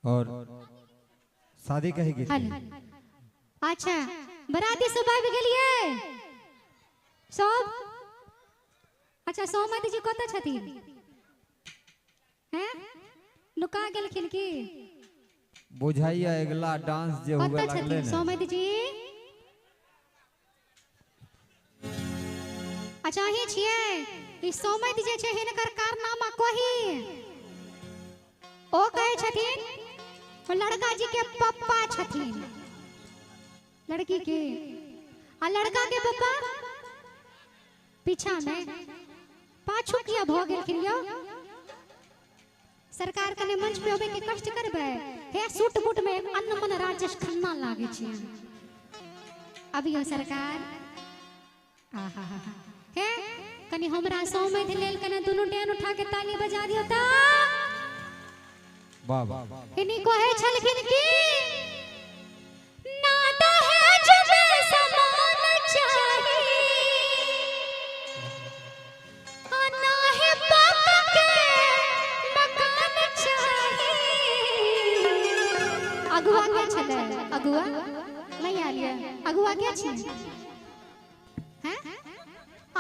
और शादी कहे गीत। हेलो। अच्छा बराती सब आबि गेलियै सब? अच्छा सोमती जी कतऽ छथिन? हैं नुका गेलखिन की? बुझाइया अगला डांस जे हुए कतऽ लगले छथिन ने। सोमती जी? अच्छा अहीं छियै? ई सोमती जे छै हिनकर कारनामा कही। ओ कहै छथिन ओ लड़का जी के पप्पा छथिन लड़की के, आ लड़का के पप्पा पीछा में पाछू किया भऽ गेलखिन यौ? सरकार कने मंच पे अबै के कष्ट करबै? हे सूट बूट में अनमन राजेश खन्ना लागे छै। अबियो सरकार। आहा हा हा। हे कनी हमरा सौमैध लेल कने दुनू डेन उठा के ताली बजा दियो त। वाह वाह। हिनी कहै छलखिन कि ना दहेज में सामान चाही आ ना ही पापा के मकान चाही। अगुआ के छलै? अगुआ नहीं आयल ये। अगुआ के छी? हैं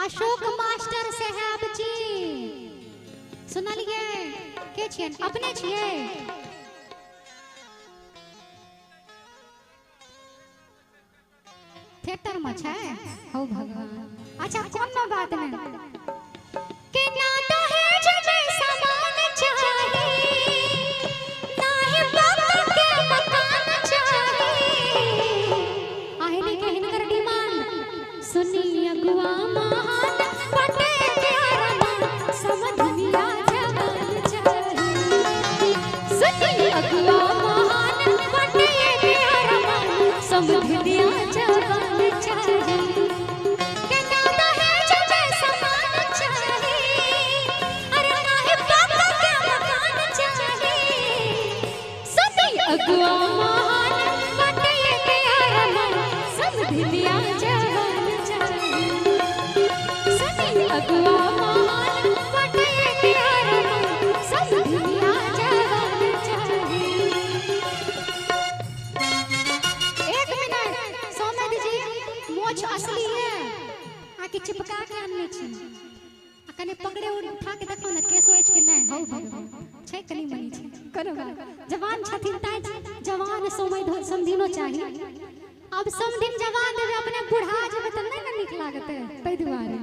अशोक मास्टर साहब जी सुनलिए? के छियन? अपने छियै? थिएटर में छै? हौ भगवान। अच्छा कोनो बात नहीं। कि ना दहेज में सामान चाही ना ही बाप के मकान चाही। आहिनी के हिनकर डिमांड सुनी अगुआ महान बटे के अरमान समझनिया जवान चाही। सुनी अगुआ महान बटे के अरमान समझनिया जवान चाही। के ना दहेज में सामान चाही अरे ना ही बाप के मकान चाही। सुनी अगुआ महान बटे के अरमान समझनिया जवान चाही। सुनी अगुआ महान बटे के अरमान समझनिया जवान चाही। एक मिनट सौम्य जी, मोछ असली है आके चिपका के आनने छी। आ कने पकड़े उठा के देखो ना केस अछि कि नहीं। हौ भगवान छै कनी मनी छै कोनो बात। जवान छथिन ताइ जवान समय समधिनो चाही। अब समधिन जवान देबै अपने बुढ़ा जेबै तऽ नहीं ने नीक लागतै। ताहि दुआरे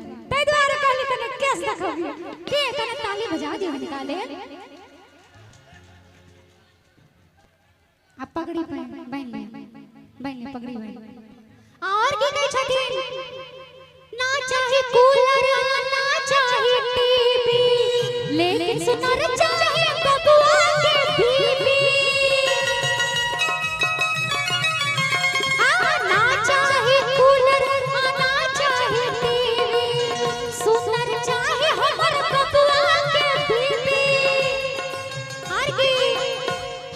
कहली कने केस देखबियै के कने ताली बजा दियौ हिनका लेल। आ पगड़ी बान्हि ले पगड़ी बान्हि। और की कहै छथिन? ना चाही कूलर ना चाही टीवी लेकिन सुनर चाही बबुआ के बीबी। हाँ ना चाही कूलर ना चाही टीवी सुनर चाही हमर बबुआ के बीबी। और की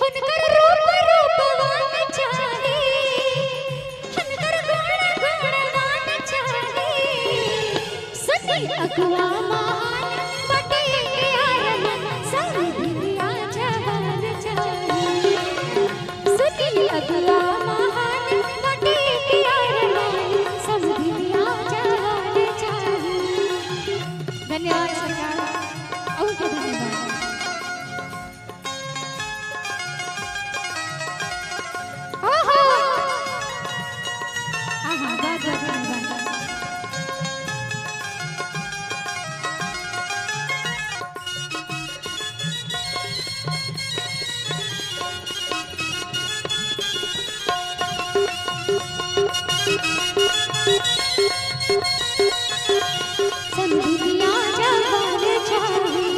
हुनकर रूप रूपवान चाही हुनकर गुण गुणवान चाही। सुनी अगुआ महान बटे के अरमान समधिया जवान चाही। सुनी अगुआ महान बटे के अरमान समधिया जवान चाही। धन्यवाद सरकार, अहूँके धन्यवाद। ओहो आहा बहुत बहुत धन्यवाद। समधिया जवान चाही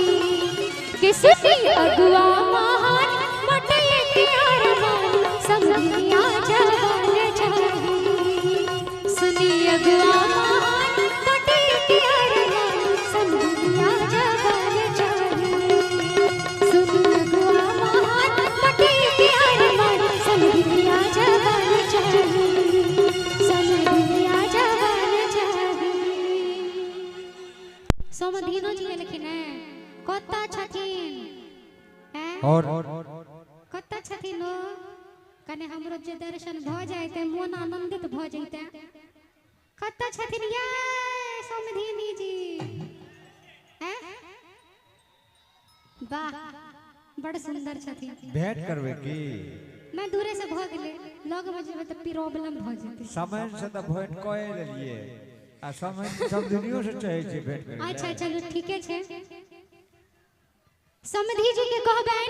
कि सुनी अगुआ महान बटे के अरमान समधिया जवान चाही। सुनी अगुआ महान बटे के अरमान समधिया जवान चाही। सुनी अगुआ महान बटे के अरमान समधिया जवान चाही। समधिया जवान चाही। सोमधीनो जी एलखिन हैं? कतऽ छथिन? हैं और कतऽ छथिन ओ? कने हमरो जे दर्शन भऽ जाइते मोन आनंदित भऽ जइते। कतऽ छथिन ये समधिनी जी? हैं, वाह, बड़ सुंदर छथिन। भेंट करबै की? मैं दूरे से भऽ गेलै, लग में जेबै तऽ प्रॉब्लम भऽ जेतै। समय से तऽ भेंट कए लेलियै आ समय समधिनियो से चाहै छी भेंट करै। अच्छा चलू ठीके छै। समधि जी के कहबनि,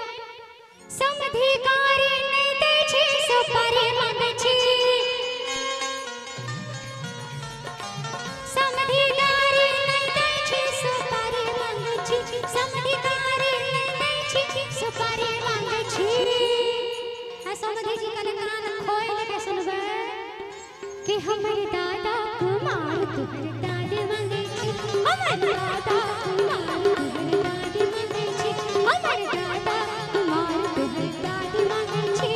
समधि कारी नहि दै छी सुपारी मांगै छी। समधि कारी नहि दै छी सुपारी मांगै छी। समधि कारी नहि दै छी सुपारी मांगै छी। आ समधि जी कने कान खोलि के सुनबै कि हमर दादा कुमार तोहर दादी मांगै छी। हमर दादा कुमार तोहर दादी मांगै छी। हमर दादा कुमार तोहर दादी मांगै छी।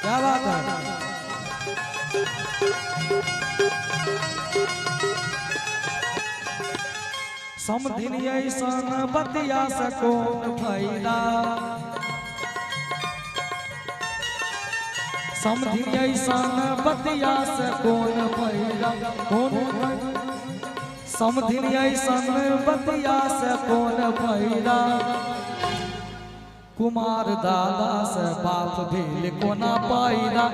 क्या बात है। समधिन ऐसन बतिया से कौन फायदा, समधिन ऐसन बतिया से कौन फायदा, कौन समधिन ऐसन बतिया से कौन फायदा, कुमार दादा से बाप भेल कोना पायदा,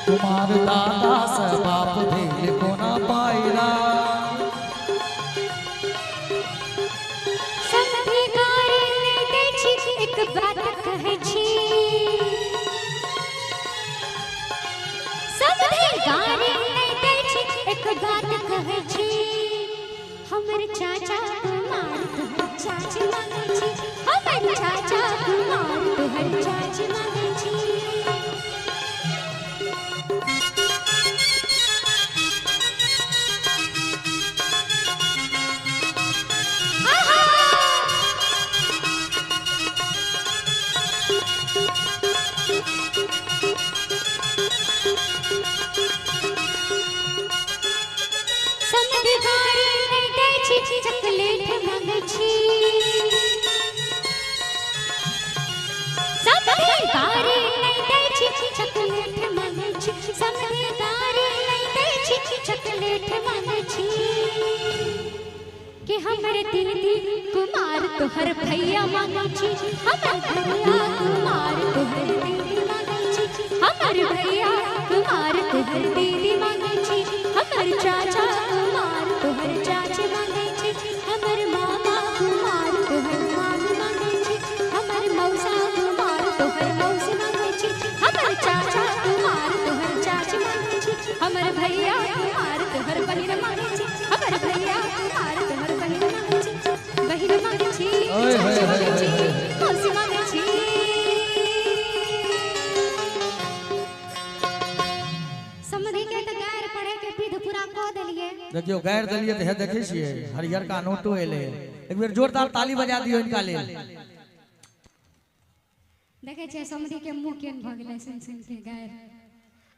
कुमार दादा से बाप भेल कोना पायदा। समधि कारी नहि दै छी एक बात कहै छी। समधि कारी नहि दै छी एक बात कहै छी। हमर चाचा कुमार तोहर चाची मांगै छी। हमर चाचा कुमार तोहर चाची मांगै छी। समधि कारी नहि दै छी चॉकलेट मांगै छी। समधि कारी नहि दै छी चॉकलेट मांगै छी। समधि कारी नहि दै छी चॉकलेट मांगै छी। कि हमर दीदी कुमार तोहर भैया मांगै छी। हमर भैया कुमार तोहर दीदी मांगै छी। हमर भैया कुमार तोहर दीदी मांगै छी। हमर चाचा कुमार तोहर चाची मांगै छी। हमर मामा कुमार तोहर मामी मांगै छी। हमर मौसा कुमार तोहर मौसी मांगै छी। हमर चाचा कुमार तोहर चाची मांगै छी। हमर भैया कुमार तोहर बहिन मांगै छी। हमर भैया कुमार तोहर बहिन मांगै छी। बहिन मांगै छी, चाची मांगै छी, मौसी मांगै छी। समधि के तऽ गारि पढ़े के विध पूरा कऽ देलियै। देखियो गारि देलियै तऽ हे देखै छियै हरिहरका नोटो एलै। एक बेर जोरदार ताली बजा दियौ इनका लेल। देखै छियै समधि के मुँह केहन भऽ गेलै सुनि सुनि के गारि।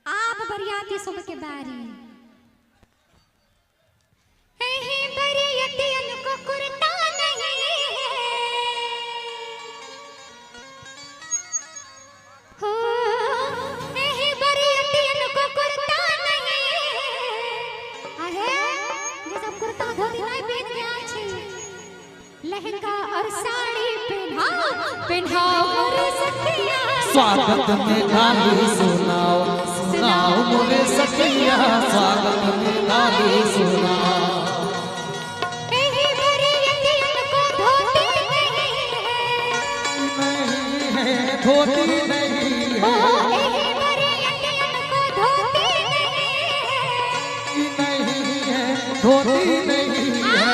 आब बरियाती सबके बारी। हे बरियतियन को कुर्ता नहीं है, हो हे बरियतियन को कुर्ता नहीं है। अहे जे सब कुर्ता धोती नहीं पहन के आयल छी, लहंगा और साड़ी पहनाओ पहनाओ मोरे सखिया। स्वागत में गाली सुनाओ सुनाओ मोरे सखिया, स्वागत में गाली सुनाओ। एही बरियतियन को धोती नहीं है, नहीं है धोती नहीं ओ है, एही बरियतियन को धोती नहीं है, नहीं है धोती नहीं है,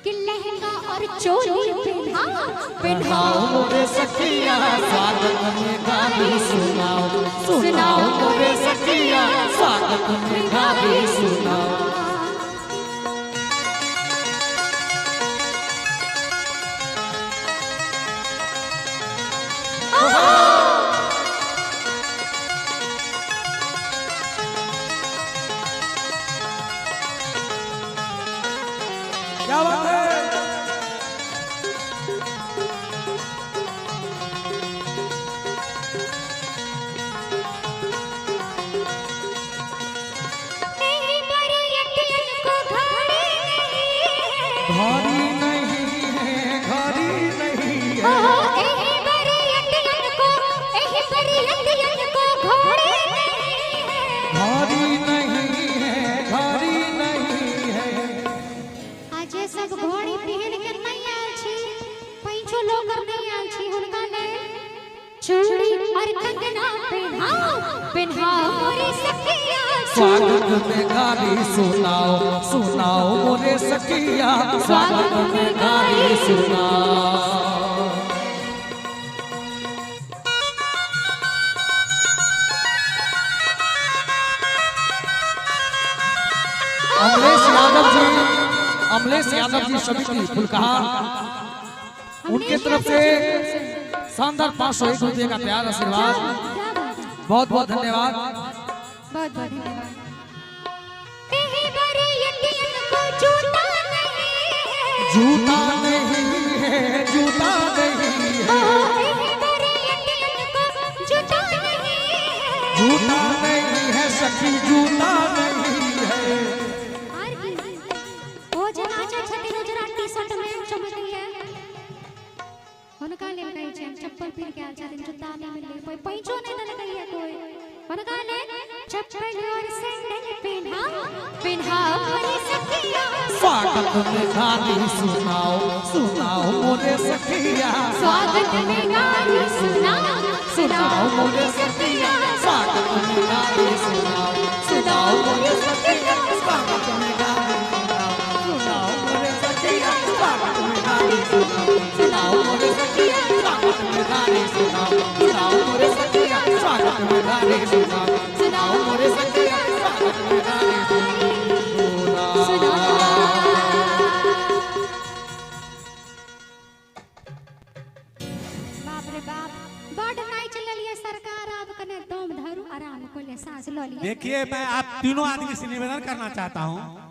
कि लहंगा और चोली पहनाओ पहनाओ मोरे सखिया, स्वागत में गाली सुनाओ सुनाओ मोरे सखिया, स्वागत में गाली सुनाओ। Oh! घड़ी नहीं है, घड़ी नहीं है। एही बरियतियन को, एही बरियतियन को घड़ी नहीं है, घड़ी नहीं है, घड़ी नहीं है। आज सब घड़ी पहन के नहीं आयल छी, पैंचो लोग नहीं आयल छी, हुनका लेल चूड़ी और कंगना पहनाओ, पहनाओ मोरे सखिया। स्वागत में गाली सुनाओ, सुनाओ मोरे सखिया, स्वागत में गाली सुनाओ। अमलेश यादव जी, अमलेश यादव जी समिति फुलकहा, उनके तरफ से शानदार 501 रुपये का प्यार आशीर्वाद, बहुत बहुत धन्यवाद, बहुत बहुत धन्यवाद। एही बरियतियन को जूता नहीं है, जूता नहीं है, जूता नहीं है। एही बरियतियन को जूता नहीं है, जूता नहीं है सखी, जूता नहीं है। और की ओ जे नाचै छथिन उजरा टी शर्ट में चमकैया, हुनका लेल कहै छै चप्पल पहिर के आयल छथिन, जूता नहि मिललै, पैंचो नहि देलकैया कोइ, हुनका लेल चप्पल और सैंडल पहनाओ, पहनाओ मोरे सखिया। स्वागत में गाली सुनाओ, सुनाओ मोरे सखिया, स्वागत में गाली सुनाओ, सुनाओ मोरे सखिया, स्वागत में गाली सुनाओ, सुनाओ मोरे सखिया, स्वागत में गाली सुनाओ, सुनाओ मोरे सखिया, स्वागत में गाली सुनाओ, सुनाओ मोरे सखिया, स्वागत में गाली सुनाओ, सुनाओ मोरे सखिया, स्वागत में गाली सुनाओ, सुनाओ मोरे सखिया, स्वागत में गाली सुनाओ। बाप रे बाप, बड नाच लेलिए सरकार, अब कने दम धरू, आराम को ले, सांस ल लिये। देखिए, मैं आप तीनों आदमी से निवेदन करना चाहता हूँ।